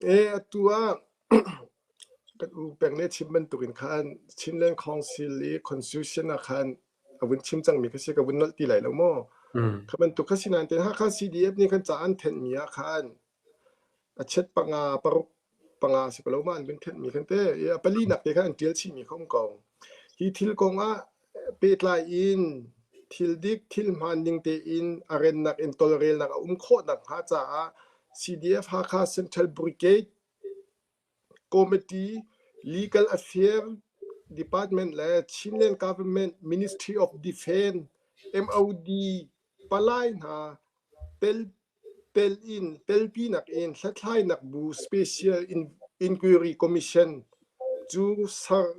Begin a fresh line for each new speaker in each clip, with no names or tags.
Atu ah kan u peng le chim bantukin khan Chinland Council i Constitution ah khan a vun chim cangmi kha si ka vun nolh ti lai lo maw? Kha bantuk kha si nain ten Hakha CDF nih khan ca an thenhmi ah khan a chiat panga paruk panga si ko lo ma an vun thenhmi khan te a palinak te khan an ṭial chihmi kha um ko. Hi thil kong ah pehtlai in thil dik thil hmaan ning tein a rennak in tawlrelnak a um khawh nakhnga caah CDF Hakha Central Brigade Committee, Legal Affairs Department le Chinland Government Ministry of Defence MOD palai hna tel tel in telpinak in hlathlainak bu Special Inquiry Commission cu ser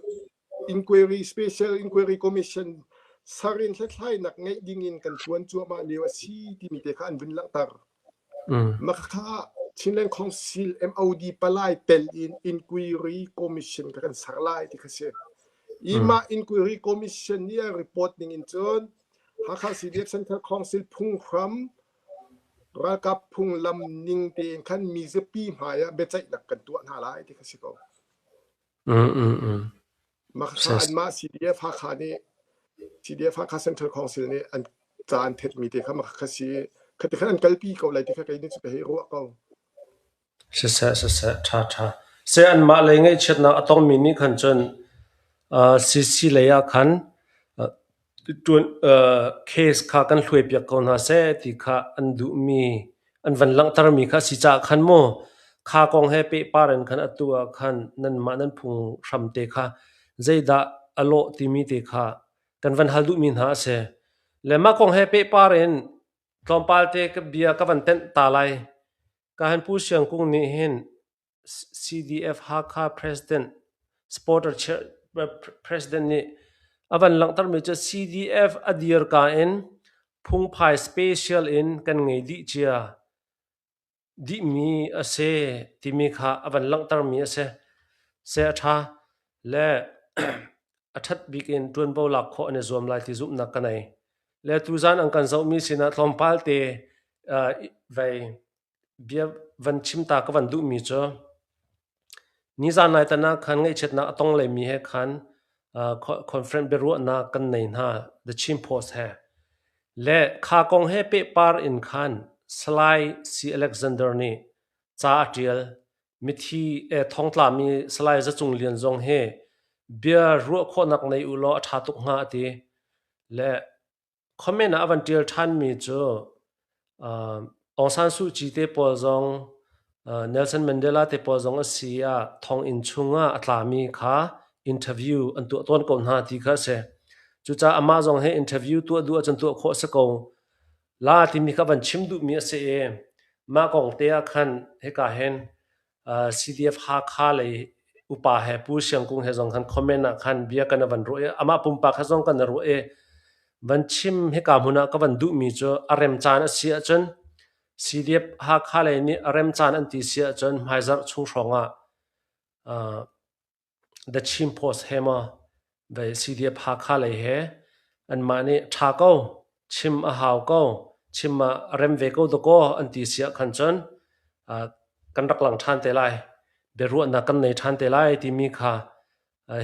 Inquiry Special Inquiry Commission ser in hlathlainak ngeih ding in kan ṭuan cuahmah lio a si timi te kha an vun langhter. Mah kha Chinland Council MOD palai tel in Inquiry Commission kha kan ser lai ti kha si. I mah Inquiry Commission nih a report ning in cun Hakha CDF Central Council phunghram ralkap phunglam ning tein khan mizapi hmai ah biaceihnak kan tuah hna lai ti kha si ko. Mah kha anmah CDF Hakha nih CDF Hakha Central Council nih an ca an thetmi te kha mah kha si. Khati khan an kalpi ko lai ti kha kei nih cu ka hei ruah ko.
Siseh, siseh, ṭha ṭha. Seh anmah lei ngaihchiatnak a tongmi nih khan cun CC lei ah khan ṭuan case kha kan hluaipiak ko hna seh ti kha an duhmi an van langhtermi kha a si caah khan mu kha kong he pehpar in khan atu ah khan nanmah nan phunghram te kha zeidah a lawh timi te kha kan van hal duhmi hna a si. Le mah kong he pehpar in tlawmpal te ka bia ka van tenh ta lai. Ka han Pu Siang Kung nih hin CDF Hakha President Supporter President nih a van langhtermi cu CDF a dirka in phungphai special in kan ngei dih cia dihmi a si timi kha a van langhtermi a si. Seh a ṭha le a ṭhat bik in ṭuanvo lak khawh an i zuam lai ti zumhnak ka nei. Le tuzan an kan zohmi sinah tlawmpal te vei Bia van chim ta ka van duhmi cu nizan nai tan ah khan ngaihchiatnak a tong leimi he khan conference biaruahnak kan nei hna The Chin Post he. Le kha kong he pehpar in khan Salai C. Alexander nih ca a ṭial. Mithi thongtlami Salai Za Cung Lian zong hi bia ruah khawhnak nei u law a ṭha tuk hnga a ti. Le Comment ah a van ṭial ṭhanmi cu Aung San Suu Kyi te pawl zong Nelson Mandela te pawl zong a si ah thonginn chungah a tlami kha interview an tuah tawn ko hna ti kha a si. Cucaah amah zong hi interview tuah duh ahcun tuah khawh a si ko la timi kha van chim duhmi a si i mah kong te ah khan hika hin CDF Hakha lei upa he Pu Siang Kung he zong khan comment ah khan bia kan van ruah i amah pumpak he zong kan ruah i van chim hika hmun ah ka van duhmi cu a rem caan a si ahcun CDF Hakha lei nih a rem caan an ti si ahcun hmaizarh chung hrawng ah The Chin Post he maw vei CDF Hakha lei he anmah nih ṭha ko, chim a hau ko, chim ah a rem ve ko dakaw an ti si ah khan cun kan rak lang ṭhan te lai. Biaruahnak kan nei ṭhan te lai timi kha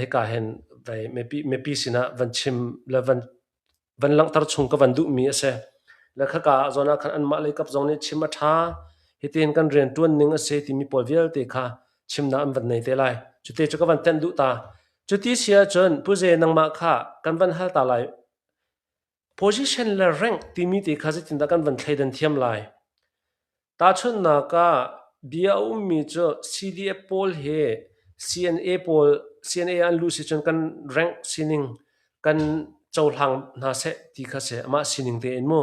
hika hin vei mipi sinah van chim le van van langhter chung ka van duhmi a si. Le khaka zawn ah khan anmah lei kap zong nih chim a ṭha, hitin kan rian ṭuan ning a si timi pawl vialte kha chimnak an van nei te lai. Cute cu ka van tenh duh ta. Cuti si ahcun Pu Ze nangmah kha kan van hal ta lai. Position le rank timi te kha zeitindah kan van thleidan thiam lai? Tahchunhnak ah, bia a ummi cu CDF pawl hi CNA pawl CNA an luh si cun kan rank sining kan cohlang hna seh ti kha si amah sining tein mu.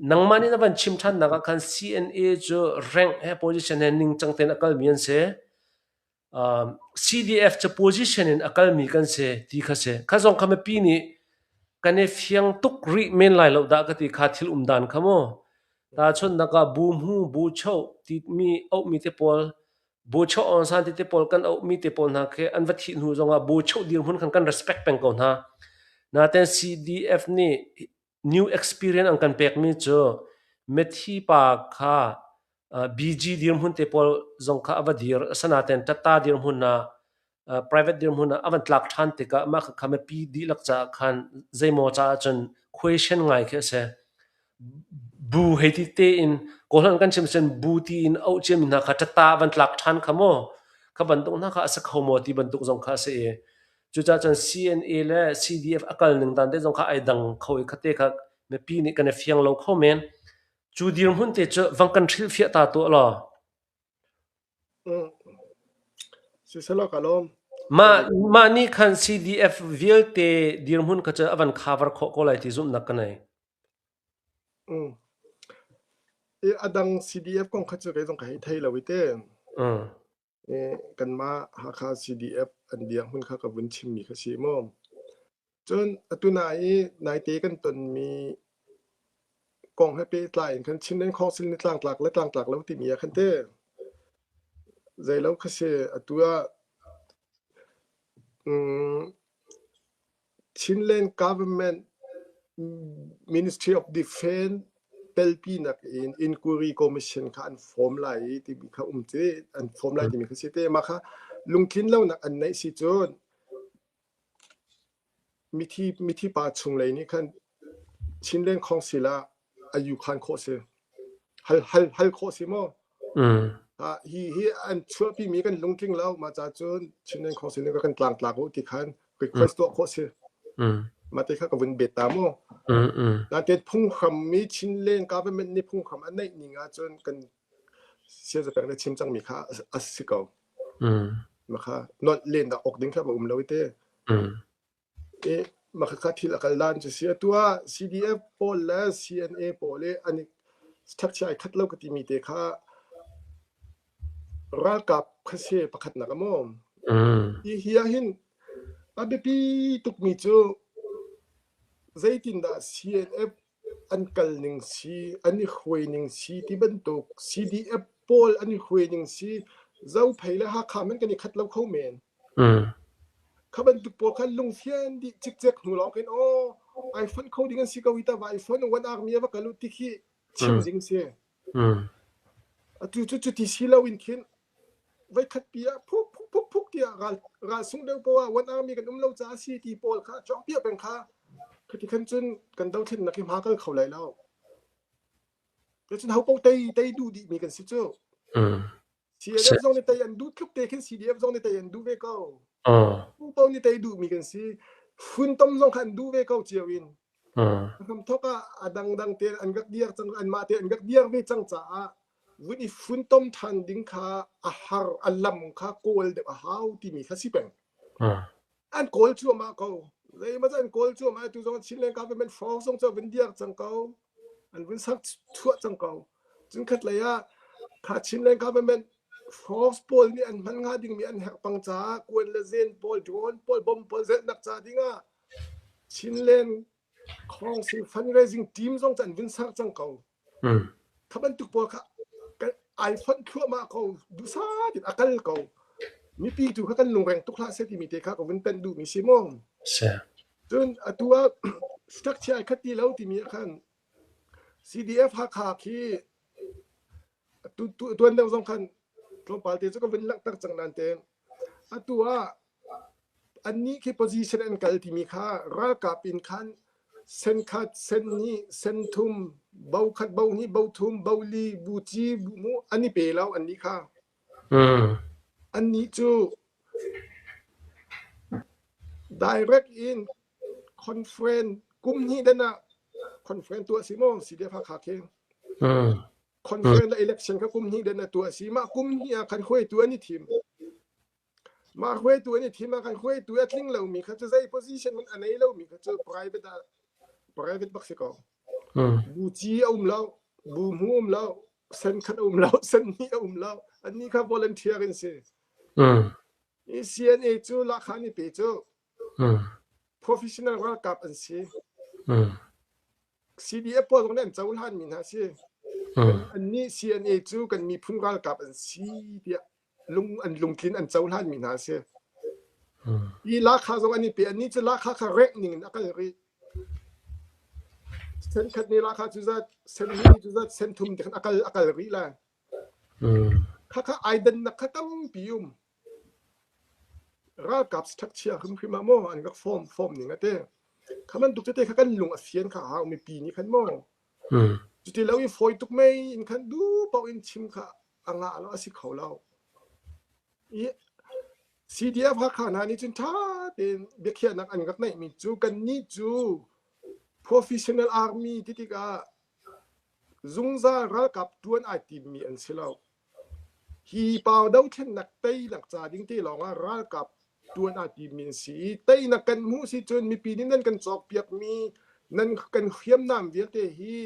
Nangmah nih na van chim ṭhannak ah khan CNA cu rank he position he ningcang tein a kalmi an si. CDF cu position in a kalmi kan si ti kha si. Kha zong kha mipi nih kan i fiang tuk rih men lai lo dah ka ti kha thil um dan kha mu. Tahchunhnak ah bu hmu, bu cho timi auhmi te pawl, bu cho Aung San ti te pawl kan auhmi te pawl hna khi an va thih hnu zongah bu cho dirhmun khan kan respect peng ko hna. Naten CDF nih new experience an kan pekmi cu mithi pa kha BG dirhmun te pawl zong kha a va dir. Asinain ṭatta dirhmun ah private dirhmun ah a van tlak ṭhan tikah mah khakha mipi dihlak caah khan zeimaw caah cun question ngai khi a si. Bu hei ti tein Kawlholh kan chim cun bu tiin auh ciami hna kha ṭatta van tlak ṭhan kha maw kha bantuk hna kha a si kho maw ti bantuk zong kha a si i cucaah cun CNA le CDF a kal ning dan te zong kha ai dang kho i khate kha mipi nih kan i fiang lo kho men. Cu dirhmun te cu vang kan hrilhfiah ta tuah law.
Siselaw ka lawm.
Mah mah nih khan CDF vialte dirhmun kha cu a van cover khawh ko lai ti zumhnak ka nei.
I a dang CDF kong kha cu kei zong ka hei thei lo i te. Kanmah Hakha CDF an dirhmun kha ka vun chimmi kha si maw. Cun atu nai i naite kan tonmi kong he pehtlai in khan Chinland Council nih tlangtlak le tlangtlak lo timi ah khan te zeilo kha si atu ah Chinland Government Ministry of Defence telpinak in inquiry commission kha an form lai i timi kha um ci an form lai timi kha si te mah kha lungtlin lonak an neih si cun Mithi pa chunglei nih khan Chinland Council ah a yukhan khawh si. Hal hal hal khawh si maw? Hi hi an chuahpi mi kan lungtling lo mah ca cun Chinland Council nih kan tlangtlak u ti khan request tuah khawh si. Mah te kha ka vun bet ta mu. Nain phunghram mi Chinland government nih phunghram a neih ning ahcun kan siazapek le chim cangmi kha a si ko. Mah kha nolh len dah awk ding kha va um lo i te. I mah kha thil a kal dan cu si. Atu ah CDF pawl le CNA pawl i an i ṭhakchia ai khat lo ka timi te kha ralkap kha si pakhatnak a maw. Hi hi ah hin a biapi tukmi cu zeitindah CNF an kal ning si, an i hruai ning si ti bantuk CDF pawl an i hruai ning si Zophei le Hakha hmanh kan i khat lo kho men. Kha bantuk pawl khan lungfian dih cikcek hnu lawng khin aw ai fonh kho ding an si ko i ta va i fonh one army a va kal u ti khi chim ding si. Atu cu cuti si lo in khin voikhat pi ah phuk phuk phuk phuk tiah ral ral sung deuh poah one army kan um lo caah si ti pawl kha cawng piah peng kha khati khan cun kan dothlennak hi hma kal kho lai lo. Cun ho paoh tei tei duh dih mi kan si cu. CNF zong nih tei an duh tluk te khin CDF zong nih tei an duh ve ko. Tu paoh nih tei duh mi kan si. Funtom zong kha an duh ve ko cio in. Hramthok ah a dangdang te an rak diar cang anmah te an rak diar ve cang caah vun i funtom ṭhan ding kha a har a lam kha kawl deuh a hau timi kha si peng. An kawl cuahmah ko. Zeimaw an kawl cuahmah tu zong Chinland government force zong cu vun diar cang ko. An vun sak chuah cang ko. Cun khat lei ah kha Chinland government force pawl nih an hman hnga dingmi an herh pang caah kuan le zen pawl drone pawl bomb pawl zelhnak ca dingah Chinland Council fundraising team zong cu an vun ser cang ko. Kha bantuk pawl kha ai fonh thluahmah ko duhsah in a kal ko. Mipi tu kha kan lungreng tuk hlah seh timi te kha ka vun penh duhmi si mu. Cun atu ah structure ai khat ti lo timi ah khan CDF Hakha khi tuan deuh zong khan tlawmpal te cu ka vun langhter cang nain te atu ah annih khi position an kal timi kha ralkap in khan sen khat sen hnih sen thum bo khat bo hnih bo thum bo li bu ci bu mu an i pe lo annih kha annih cu direct in conference kum hnih dan ah conference tuah si maw CDF Hakha khi conference le election kha kum hnih den a tuah si mah kum hnih ah khan hruaitu an i thim mah hruaitu an i thim ah khan hruaitu a tling lomi kha cu zei position hmanh a nei lomi kha cu private ah private bak si ko bu ci a um lo bu hmu um lo sen khat a um lo sen hnih a um lo annih kha volunteer in si i CNA cu lahkhah an i pe cu professional ralkap an si CDF pawl zong nih an cohlanmi hna a si. Annih CNA cu kan miphun ralkap an si tiah lung an lungtlin an cohlanmi hna a si. Hi lahkhah zong an i pe. Annih cu lahkhah kha rengh ning in a kal rih. Sen khat nih lahkhah cu zat, sen hnih nih cu zat, sen thum ti khan a kal a kal rih lai. Khakha ai dannak kha tampi um. Ralkap ṭhakchia hrimhrim ah maw an rak form form ning a ti. Kha bantuk tete kha kan lung a fian kha a hau mipi nih khan maw. Cuti lo i fawi tuk mei in khan duh paoh in chim kha a ngah lo a si kho lo. I CDF Hakha hna nih cun ṭha tein biakhiahnak an rak neihmi cu kannih cu professional army ti tikah zungzal ralkap ṭuan ai timmi an si lo. Hi pau dothlennak teinak ca ding te lawngah ralkap ṭuan aa timmi an si i teinak kan hmuh si cun mipi nih nan kan cawkpiakmi nan kan hriamnam vialte hi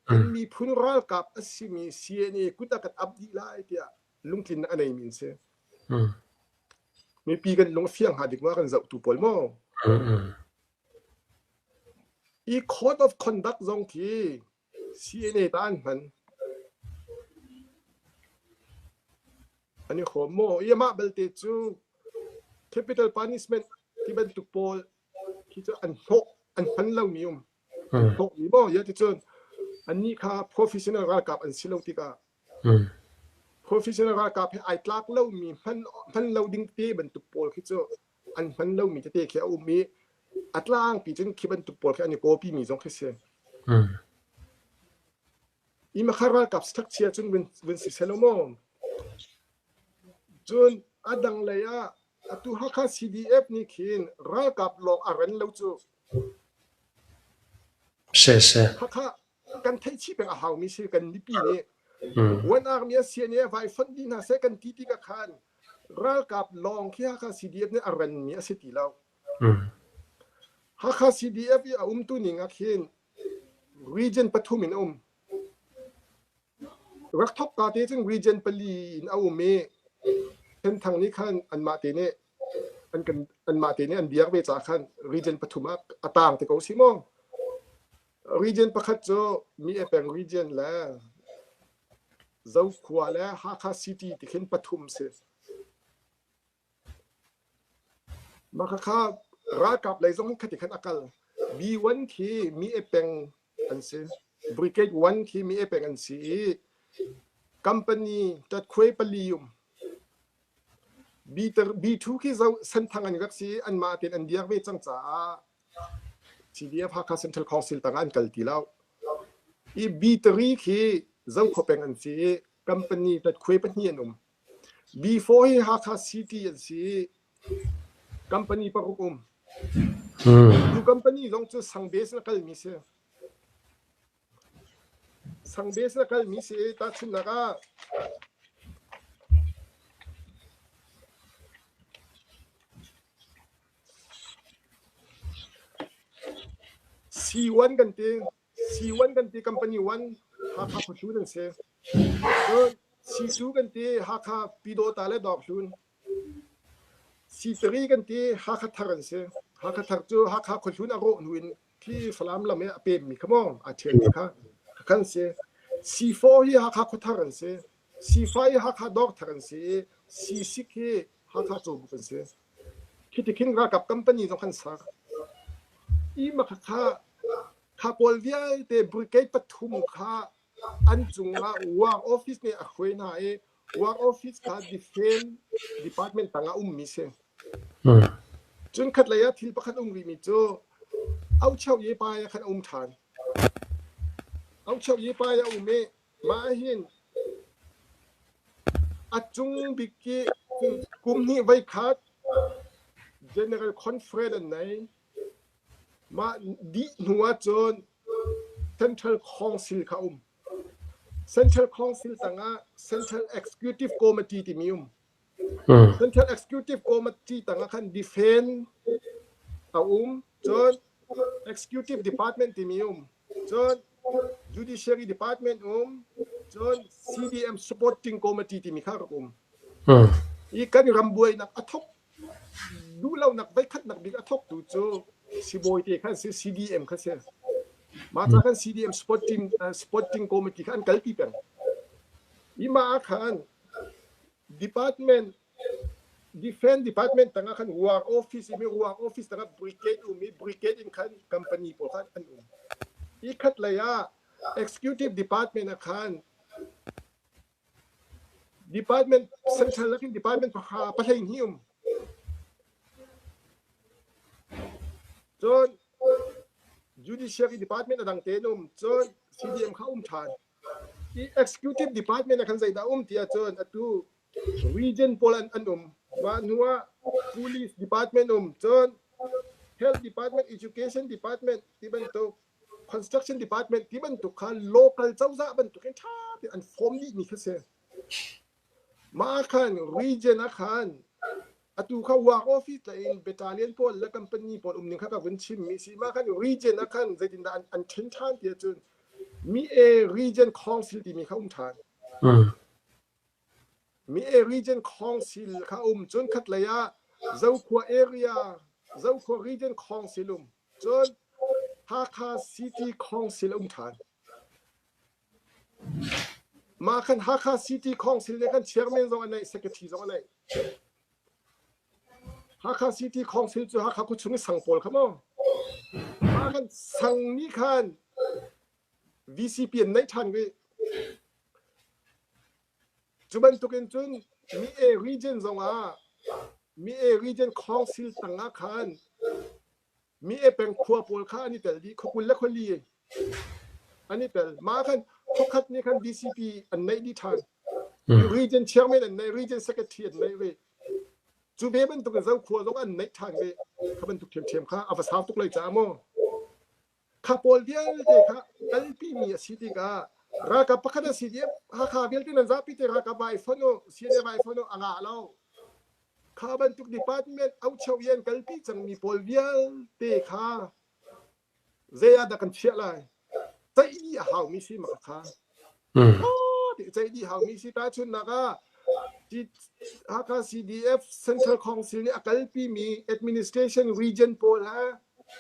kan miphun ralkap a simi CNA kut ah kan ap dih lai tiah lungtlinnak a neimi an si. Mipi kan lung a fiang hnga dik ma kan zohtu pawl maw? I code of conduct zong khi CNA ta an hman. An i hrawm maw? I amah belte cu capital punishment ti bantuk pawl khi cu an hnawh an hman lomi um. An hnawhmi maw? Ya ticun annih kha professional ralkap an si lo tikah professional ralkap he ai tlak lomi hman hman lo ding te bantuk pawl khi cu an hman lomi tete khi a um i a tlangpi cun khi bantuk pawl khi an i copy mi zong khi si. I makha ralkap ṭhakchia cun vun si seh law maw? Cun a dang lei ah atu Hakha CDF nih khin ralkap lawng a ren lo cu.
Siseh.
Hakha kan theih chih peng a haumi si kan mipi nih One Army a CNA vai fonh dih hna seh kan ti tikah khan ralkap lawng khi Hakha CDF nih a renmi a si ti lo. Hakha CDF i a umtu ning ah khin region pathum in a um. Rak thok ka te cun region pali in a um i Senthang nih khan anmah te nih an kan anmah te nih an biak ve caah khan region pathum ah a taang te ko si maw? Region pakhat cu Mi e peng region le Zokhua le Hakha City ti khin pathum si. Mah khakha ralkap lei zong khati khan a kal. B1 khi mi e peng an si. Brigade 1 khi mi e peng an si i company tatkhuai pali um. B2 khi Senthang an rak si i anmah tein an dirh ve cang caah CDF Hakha Central Council tangah an kal ti lo. I B3 khi Zokhua peng an si i company tatkhuai pahnih an um. B4 hi Hakha City an si i company paruk um. Cu company zong cu sang base in a kalmi si. Sang base in a kalmi si i tahchunhnak ah C1 kan ti. C1 kan ti company 1 Hakha Khuahlun an si. Cun C2 kan ti Hakha Pyidawta le Dawrhlun. C3 kan ti Hakha Thar an si. Hakha Thar cu Hakha Khuahlun a rawh hnu in khi Falam lam i a pemmi kha maw aa ṭhialmi kha khan si. C4 hi Hakha Khuathar an si. C5 hi Hakha Dawrthar an si i C6 hi Hakha Cawbuk an si. Khi ti khin ralkap company zong khan ser. I ma kha kha pawl vialte brigade pathum kha an cungah war office nih a hruai hna i war office kha defense department tangah ummi si. Cun khatlei ah thil pakhat um rihmi cu Aucheu Ye Pa ah khan a um ṭhan. Aucheu Ye Pa ah a um i mah hin a cung bik i kum hnih voikhat General Conference an nei. Mah dih hnu ahcun Central Council kha a um. Central Council tangah Central Executive Committee timi um. Central Executive Committee tangah khan Defense a um. Cun Executive Department timi um. Cun Judiciary Department um. Cun CDM Supporting Committee timi kha rak um. Hi kan ram buainak a thok duhlonak voikhatnak bik a thoktu cu sibawi te kha an si CDM kha si. Mah ca khan CDM Supporting, Supporting Committee kha an kalpi peng. Hi mah ah khan Department Defense Department tangah khan war office i war office tangah brigade um i brigade in khan company pawl khan an um. I khat lei ah executive department ah khan. Department central lakin department pakha pahleihnih um. Cun judiciary department a dang tein um. Cun CDM kha um ṭhan. I executive department ah khan zeidah um ti ahcun atu region pawl an um. Mah hnu ah police department um. Cun health department, education department ti bantuk construction department ti bantuk kha local cozah bantuk in ṭha tein an form dihmi kha si. Mah ah khan region ah khan atu kha work office la in battalion pawl le company pawl um ning kha ka vun chimmi si. Mah khan region ah khan zeitindah an ṭhen ṭhan ti ahcun mi e region council timi kha um ṭhan. Mi e region council kha um. Cun khatlei ah Zokhua area, Zokhua region council um. Cun Hakha City Council um ṭhan. Mah khan Hakha City Council nih khan chairman zong a neih, secretary zong a neih. Hakha City Council cu Hakha khuachung i sang pawl kha maw? Mah khan sang nih khan VCP an neih ṭhan rih. Cu bantukin cun mi e region zongah mi e region council tangah khan mi e peng khua pawl kha an i tel dih khua 20 le khua li an i tel. Mah khan khuakhat nih khan DCP an neih dih ṭhan. Region chairman an neih, region secretary an neih ve. Cu ve bantukin Zokhua zong an neih ṭhan ve. Kha bantuk ṭhiamṭhiam kha a va sau tuk lai caah maw? Kha pawl vialte kha kalpimi a si tikah ralkap pakhat a si i Hakha vialte nan zapi te ralkap vai fonh u, CNA vai fonh u, a ngah lo. Kha bantuk department aucheu i an kalpi cangmi pawl vialte kha zei ah dah kan chiah lai? Ceih dih a haumi si mah kha. Ceih dih haumi si. Tahchunhnak ah Hakha CDF Central Council nih a kalpimi administration region pawl he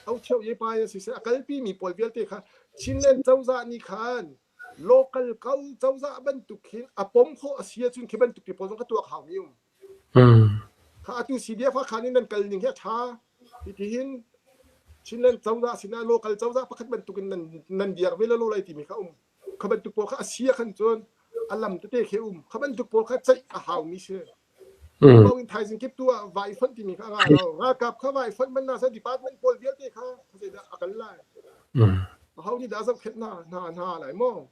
Aucheu ye pa ya siseh a kalpimi pawl vialte kha Chinland cozah nih khan local ko cozah bantuk hin a pom khawh a si ahcun khi bantuk ti pawl zong kha tuak hau mi um. Kha atu CDF kha nih nan kal ning hi a ṭha. Hitihin Chinland cozah sinah local cozah pakhat bantuk in nan nan biak ve lo lai timi kha um. Kha bantuk pawl kha a si ah khan cun a lam tete khi um. Kha bantuk pawl kha ceih a haumi si. Lo in thaizing kip tu ah vai fonh timi kha a ngah lo. Ralkap kha vai fonh man na sa department pawl vialte kha zeidah a kal lai. Aho nih dah zohkhenh hna hna hna lai maw?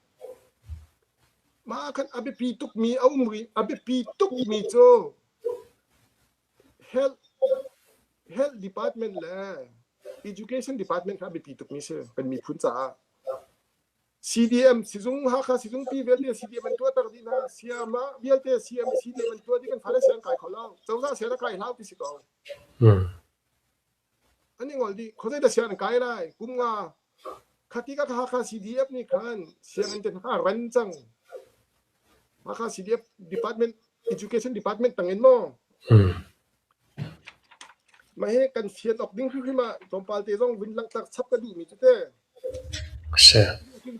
Mah khan a biapi tukmi a um rih. A biapi tukmi cu health health department le education department kha a biapi tukmi si kan miphun caah. CDM sizung Hakha sizungpi vialte CDM an tuahter dih hna. Siama vialte CM CDM an tuah dih kan fale sian kai kho lo. Cozah sian a kai hlau ti si ko. An i ngol dih. Khuazei dah sian an kai lai? Kum nga. Khati ka Hakha CDF nih khan sianginn te kha ran cang. Hakha CDF department education department tangin maw? Mah hi kan fian awk ding hrimhrim ah tlawmpal te zong vun langhter chap ka duhmi cu te.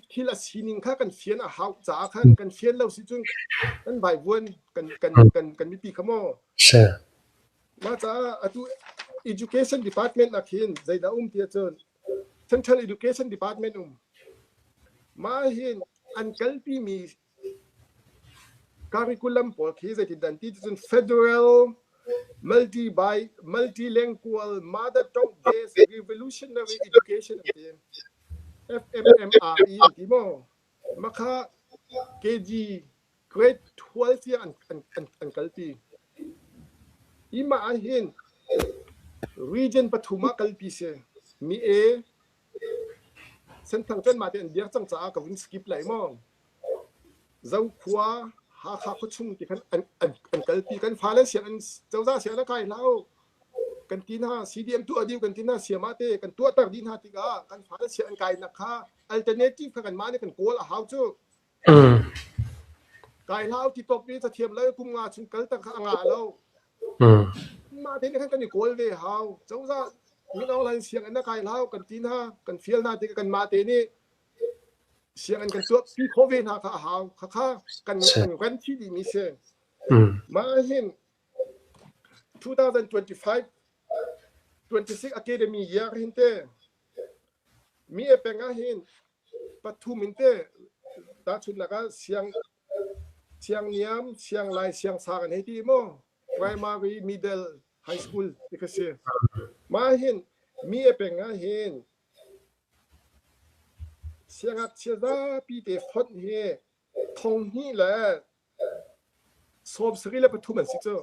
Thil a sining kha kan fian a hau caah khan kan fian lo si cun kan vaivuan kan kan kan kan mipi kha maw. Mah caah atu education department ah khin zeidah um ti ahcun Central Education Department um. Mah hin an kalpimi Curriculum pawl khi zeitindah an ti ticun Federal Multi by Multilingual Mother Tongue Based Revolutionary Education an ti. FMMRE an ti maw? Makha KG grade 12 tiang an, an, an, an kalpi. Hi mah ah hin region pathum ah kalpi si. Mi A, Senthang cun mah te an biak cang caah ka vun skip lai maw? Zokhua, Hakha khuachung ti khan an, an, an kalpi. Kan fale sianginn cozah sianginn a kai hlah u. Kan ti hna, CDM tuah dih kan ti hna, siamah te kan tuahter dih hna tikah kan fale sianginn kainak kha alternative kha kanmah nih kan kawl a hau cu. Kai hlah u ti tawk i cathiam lo kum nga chung kalter kha a ngah lo. Mah te nih khan kan i kawl ve hau. Cozah min Aung Hlaing sianginn a kai hlah u kan ti hna, kan fial hna tikah kanmah te nih sianginn kan tuah pi khawh ve hna kha a hau. Khakha kan kan rent chih dihmi si. Mah hin 2025 26 academy year hin te mi e peng ah hin pathum in te tahchunhnak ah siang Siangniam, sianglai, siangsang an hei ti maw? Primary, middle, high school ti kha si. Mah hin mi a peng ah hin siangngakchia zapi te fonh hi thong hnih le 73 an si cu.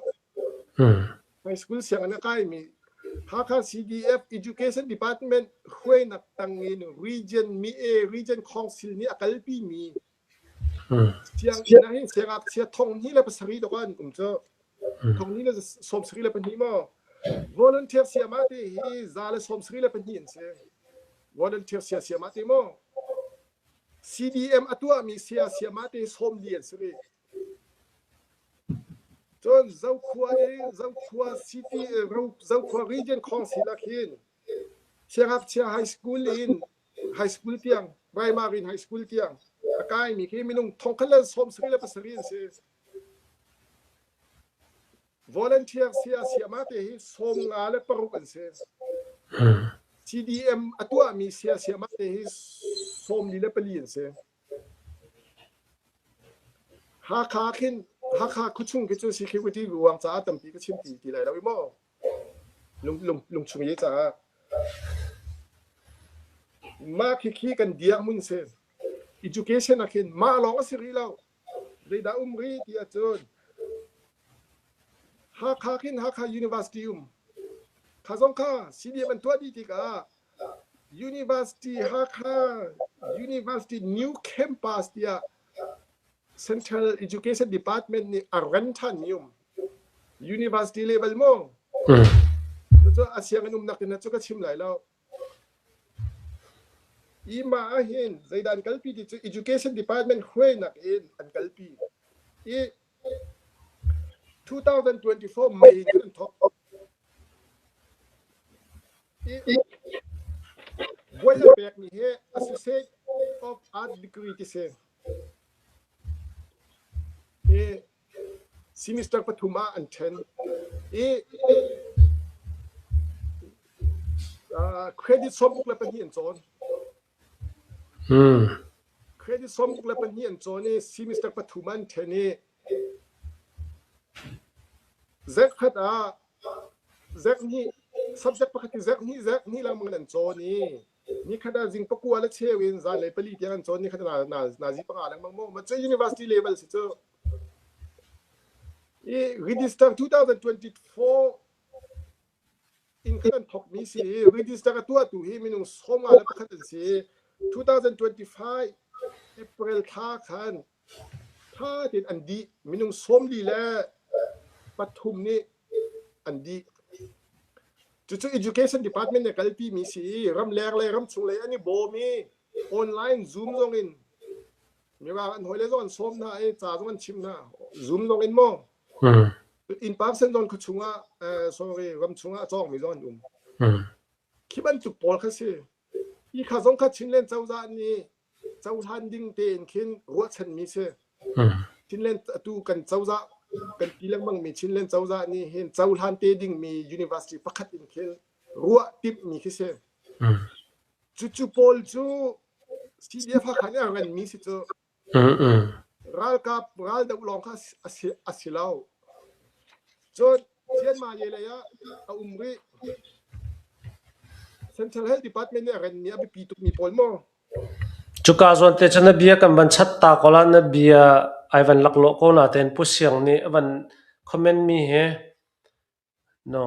High school sianginn a kaimi Hakha CDF Education Department hruainak tangin region mi-e region council nih a kalpimi sianginn ah hin siangngakchia 2007 dawk ah an um cu. 2072 maw? Volunteer sayama te hi 172 an si. Volunteer saya sayama te maw? CDM a tuahmi saya sayama te 40 an si rih. Cun Zokhua i Zokhua City Zokhua Region Council ah khin siangngakchia high school in high school tiang primary in high school tiang a kaimi khi minung 1077 an si. Volunteer saya sayama te hi 56 an si. CDM a tuahmi saya sayama te hi 44 an si. Hakha khin Hakha khuachung khi cu security ruang caah tampi ka chim ti ti lai lo i maw lung lung lungchung ye caah mah khikhi kan dirhmun si education ah khin mah lawng a si rih lo zeidah um rih ti ahcun Hakha khin Hakha University um kha zong kha CDM an tuah dih tikah University Hakha University New Campus tiah Central Education Department nih a ran ṭhan mi um. University level maw? Cucu a sianginn umnak in cu ka chim lai lo. I mah ahhin zeidah an kalpi ti cu Education Department hruainak in an kalpi. I 2024 May in an thawk. I buai a pekmi hi Associate of Art degree ti si. I semester pathum ah an ṭhen. I credit 62 an cawn. Credit 62 an cawn i semester pathum ah an ṭhen i Zarhkhat ah zarhhnih subject pakhat in zarhhnih zarhhnih lengmang in an cawn i nikhat ah zing pakua le cheu in zanlei pali tiang an cawn nikhat ah nazi panga lengmang maw ma cu university level si cu i register 2024 in khan an thawkmi si i register a tuahtu hi minung 51 an si 2025 April thla khan Ṭha tein an dih. Minung 43 nih an dih. Cucu Education Department nih kalpimi si i ramleng le ramchung lei an i bawm i online Zoom zong in mirang an hawile zong an sawm hna i ca zong an chimh hna. Zoom zong in maw? In person zong khuachung ah sorry ramchung ah a cawngmi zong an um. Khi bantuk pawl kha si. Hi kha zong kha Chinland cozah nih cohlan ding tein khin ruahchanmi si. Chinland atu kan cozah kan ti lengmangmi Chinland cozah nih hin cohlan te dingmi university pakhat in khin ruah timhmi khi si. Cucu pawl cu CDF Hakha nih a renmi si cu. Ralkap raldoh lawng kha a si lo. Cun Cianmaye lei ah a um rih. Central Health Department nih a renmi a biapi tukmi pawl maw?
Cuka zawn te cu na bia kan van chat ta ko la na bia ai van laklawh ko natein Pu Siang nih a van comment mi hi no.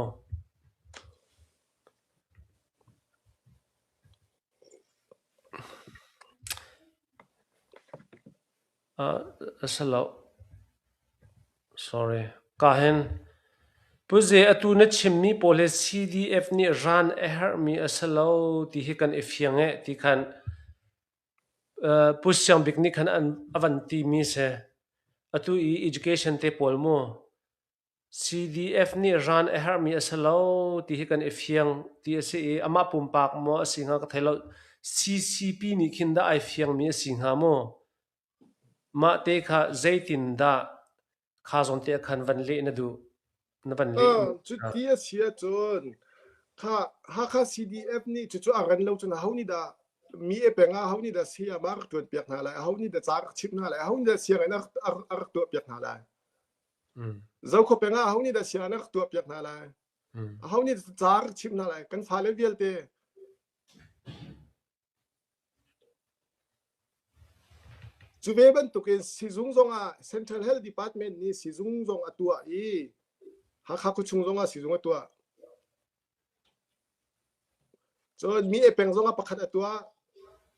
A si lo. Sorry. Ka hin Pu Ze atu na chimmi pawl hi CDF nih ran a herhmi a si lo ti hi kan i fiang eh ti khan Pu Siang Bik nih khan a van timi si. Atu i education te pawl mu CDF nih ran a herhmi a si lo ti hi kan i fiang ti a si i amah pumpak maw a si hnga ka thei lo. CCP nih khin dah ai fiangmi a si hnga maw? Mah te kha zeitindah kha zawn te ah khan van leh na duh? Na van leh.
Cuti a si ahcun kha Hakha CDF nih cucu a ran lo cun aho nih dah Mi e peng ah ho nih dah sayama rak ṭuan piak hna lai, aho nih dah ca rak chimh hna lai, aho nih dah sianginn a rak tuah piak hna lai. Zokhua peng ah aho nih dah sianginn a rak tuah piak hna lai. Aho nih ca rak chimh hna lai. Kan fale vialte Cu ve bantukin sizung zongah Central Health Department nih sizung zong a tuah i Hakha khuachung zongah sizung a tuah. Cun Mi peng zongah pakhat a tuah,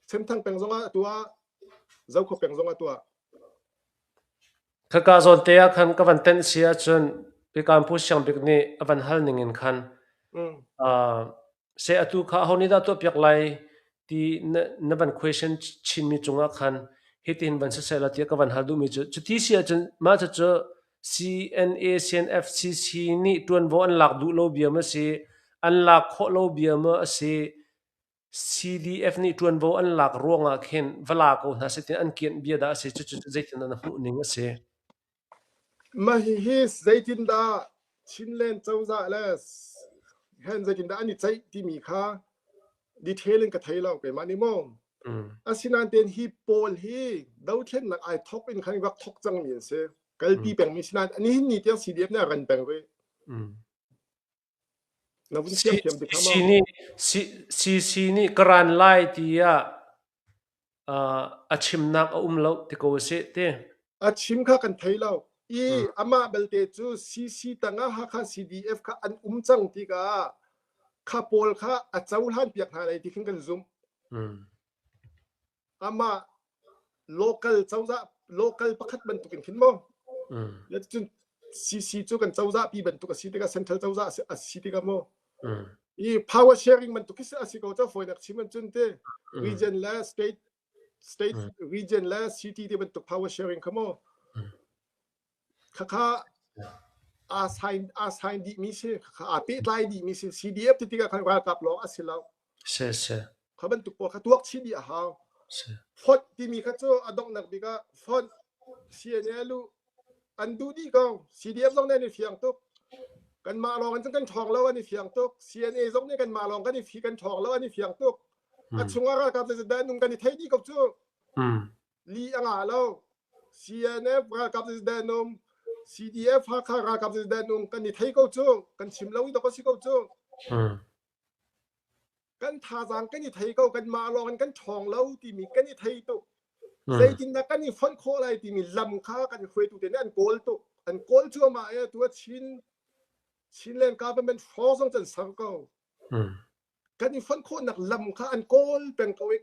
Senthang peng zongah a tuah, Zokhua peng zongah a tuah.
Khaka zawn te ah khan ka van tenh si ahcun Pikanpu Siang Bik nih a van hal ning in khan seh atu kha aho nih dah tuahpiak lai ti na van question chinmi cungah khan hitihin van siseh law tiah ka van hal duhmi cu cuti si ahcun mah cucu CNA CNFCC nih ṭuanvo an lak duh lo bia maw si an lak khawh lo bia maw a si CDF nih ṭuanvo an lak ruangah khin va la ko hna seh tiin an kianh bia dah a si cucu zeitindah na hmuh ning a si?
Mah hihi zeitindah Chinland cozah le hen zeitindah an i ceih timi kha detail in ka thei lo keimah nih maw. Asinain tein hi pawl hi dothlennak ai thok in khan rak thok cangmi an si. Kalpi pengmi si nain nihin ni tiang CDF nih a ran peng rih. Na vun thiamthiam tik
CC nih CC nih ka ran lai tiah a chimnak a um lo ti ko a si ti.
A chim kha kan thei lo. I amah belte cu CC tangah Hakha CDF kha an um cang tikah kha pawl kha a cohlan piak hna lai ti khin kan zumh. Amah local cozah local pakhat bantuk in khin maw cun CC cu kan cozah pi bantuk a si tikah central cozah a si tikah maw i power sharing bantuk khi a si ko cu fawinak chim an cun te region le state state region le city te bantuk power sharing kha maw khakha aa sign aa sign dih mi si khakha aa pehtlai dih mi si CDF ti tikah khan ralkap lawng a si lo
Si si.
Kha bantuk pawl kha tuak chih dih a hau.
Si.
Fonh timi kha cu a donghnak bik ah fonh CNA lu an duh dih ko. CDF zong nih an i fiang tuk. Kanmah lawng in cun kan ṭhawng lo an i fiang tuk. CNA zong nih kanmah lawng kan i fi kan ṭhawng lo an i fiang tuk. A chungah ralkap zeizat dah an um kan i thei dih ko cu. Li a ngah lo. CNF ralkap zeizat dah an um. CDF Hakha ralkap zeizat dah an um kan i thei ko cu. Kan chim lo i dok a si ko cu. Kan thazaang kan i thei ko kanmah lawng in kan ṭhawng lo timi kan i thei tuk zeitindah kan i fonh khawh lai timi lam kha kan hruaitu te nih an kawl tuk an kawl cuahmah i atu ah Chin Chinland government hrawng zong can ser ko kan i fonh khawhnak lam kha an kawl peng ko i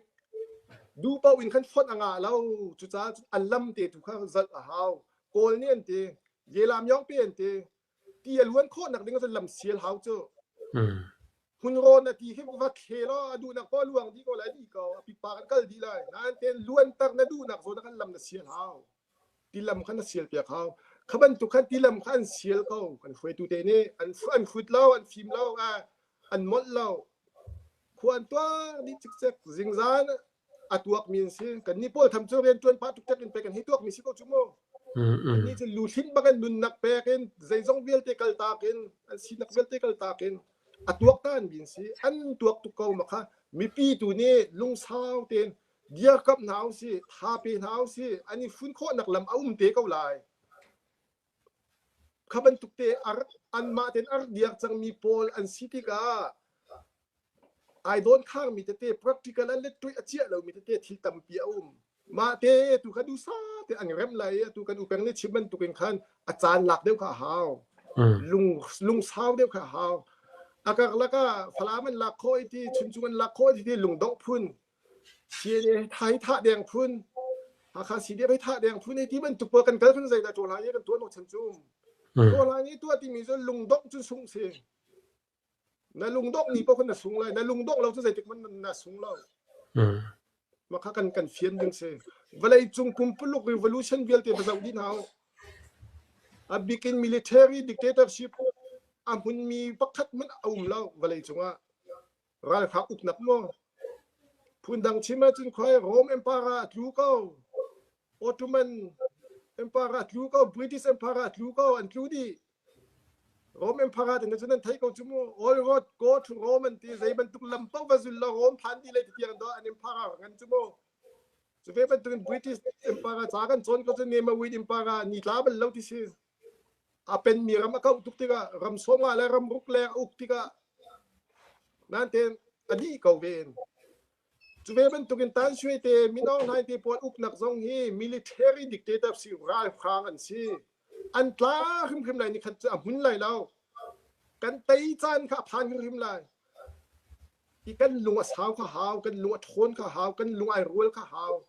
duh paoh in khan fonh a ngah lo cucaah a lam te tu kha zalh a hau kawl nih an ti Yelam Yong pe an ti ti a luan khawhnak ding ahcun lam sial hau cu hmunrawn a ti khi va thle law a duhnak paoh luang dih ko lai dih ko a pipa kan kal dih lai nain ten luanter na duhnak zawn ah khan lam na sial hau tilam khan na sial piak hau kha bantuk khan tilam kha an sial ko kan hruaitu te nih an an hrut lo an fim lo an molh lo khua an tuak dih cikcek zingzan a tuakmi an si kannih pawl tham cu rian ṭuan pah tuktek in pek an hei tuakmi si ko cu mu annih cu luchin bak in nunnak pek in zeizong vialte kaltak in an sinak vialte kaltak in a tuak ta an bin si an tuak tuk ko ma kha mipi tu nih lungsau tein dirkamh hna usih tha pe hna usih an i fun khawhnak lam a um te ko lai kha bantuk te anmah tein a rak diak cangmi pawl an si tikah ai dawn khangmi tete practical an let tuih a ciah lomi tete thil tampi a um mah te tu kha dusa te an rem lai i atu kan upeng nih chim bantukin khan a caan lak deuh kha a hau lung lungsau deuh kha a hau a karlak ah Falam an lak khawh i ti Chuncung an lak khawh i ti lungdongh phun CNA thai thah deng phun Hakha CDF hi thah deng phun hi ti bantuk pawl kan kal kan zeidah ṭawl hlan i kan tuah chan cu ṭawl hlan i tuah timi cu lungdongh cu sung si na lungdongh ni paoh khan na sung lai na lungdongh lo cu zeitik hmanh na sung lo mah kha kan kan fian ding si vawlei cung pumpuluk revolution vialte va zoh dih hna u a bikin military dictatorship a hmunmi pakhat hmanh a um lo vawlei cungah Ralhrang uknak maw? Phundang chim ahcun khuai Rome Empire ah a tlu ko. Ottoman Empire ah a tlu ko. British Empire ah a tlu ko. An tlu dih. Rome Empire te cu nan theih ko cu mu. All road go to Rome an ti. Zei bantuk lam paoh va zul law Rome phan dih lai ti tiang dawh an empire ngan cu mu. Cu ve bantukin British Empire ca kan cawn ko cu Nemawin Empire ni tla bal lo ti si. A penmi ram a kauh tuk tikah ram sawmnga le ram ruk le a uk tikah nan ten a dih ko ve. Cu ve bantukin Tan Shui te Min Aung Hlaing te pawl uknak zong hi military dictator si ralhrang an si. An tla hrimhrim lai ni khat cu a hmun lai lo. Kan tei caan kha a phan hrimhrim lai. Hi kan lung a sau kha hau, kan lung a ṭhawn kha hau, kan lung ai rual kha hau.